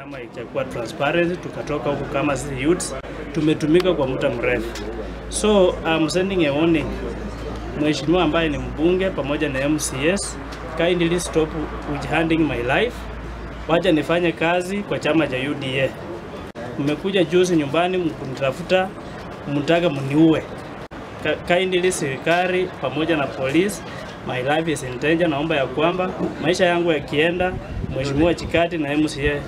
Chama itakuwa transparent, tukatoka huku kama sisi youths tumetumika kwa muda mrefu. So I'm sending a warning. Mheshimiwa ambaye ni mbunge pamoja na MCS, kindly stop handing my life. Wacha nifanye kazi kwa chama cha UDA. Mmekuja juzi nyumbani mkunitafuta, mtaka mniue. Kindly serikali pamoja na police, my life is in danger. Naomba ya kwamba maisha yangu yakienda, Mheshimiwa Chikati na MCA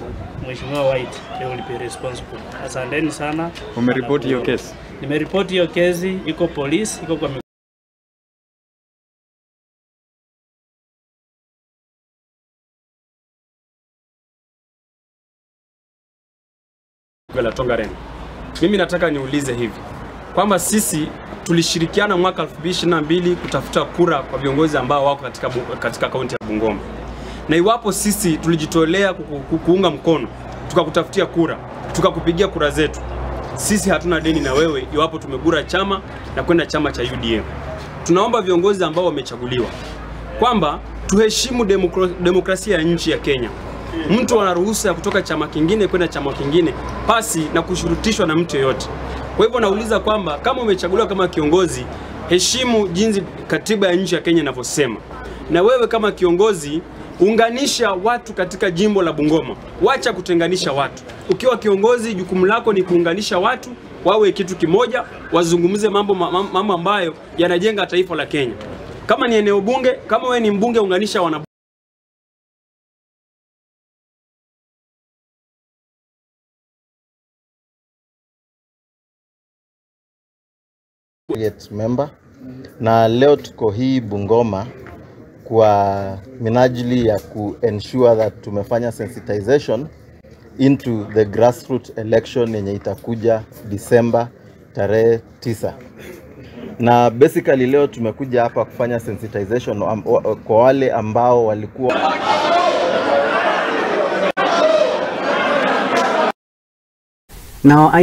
Mheshimiwa White, they will be responsible. Asanteni sana. Umeripoti hiyo kesi? Nimeripoti hiyo kesi, iko polisi, iko kwa la Tongaren. Mimi nataka niulize hivi kwamba sisi tulishirikiana mwaka 2022 kutafuta kura kwa viongozi ambao wako katika kaunti ya Bungoma. Na iwapo sisi tulijitolea kuunga mkono, tukakutafutia kura, tukakupigia kura zetu, sisi hatuna deni na wewe iwapo tumegura chama na kwenda chama cha UDA. Tunaomba viongozi ambao wamechaguliwa kwamba tuheshimu demokrasia ya nchi ya Kenya. Mtu ana ruhusa ya kutoka chama kingine kwenda chama kingine pasi na kushurutishwa na mtu yeyote. Kwa hivyo nauliza kwamba kama umechaguliwa kama kiongozi, heshimu jinsi katiba ya nchi ya Kenya inavyosema. Na wewe kama kiongozi, unganisha watu katika jimbo la Bungoma. Wacha kutenganisha watu. Ukiwa kiongozi, jukumu lako ni kuunganisha watu wawe kitu kimoja, wazungumze mambo ambayo yanajenga taifa la Kenya. Kama ni eneo bunge, kama wewe ni mbunge, unganisha wana member. Na leo tuko hii Bungoma kwa minajili ya ku ensure that tumefanya sensitization into the grassroots election yenye itakuja December tarehe 9. Na basically leo tumekuja hapa kufanya sensitization kwa wale ambao walikuwa Now I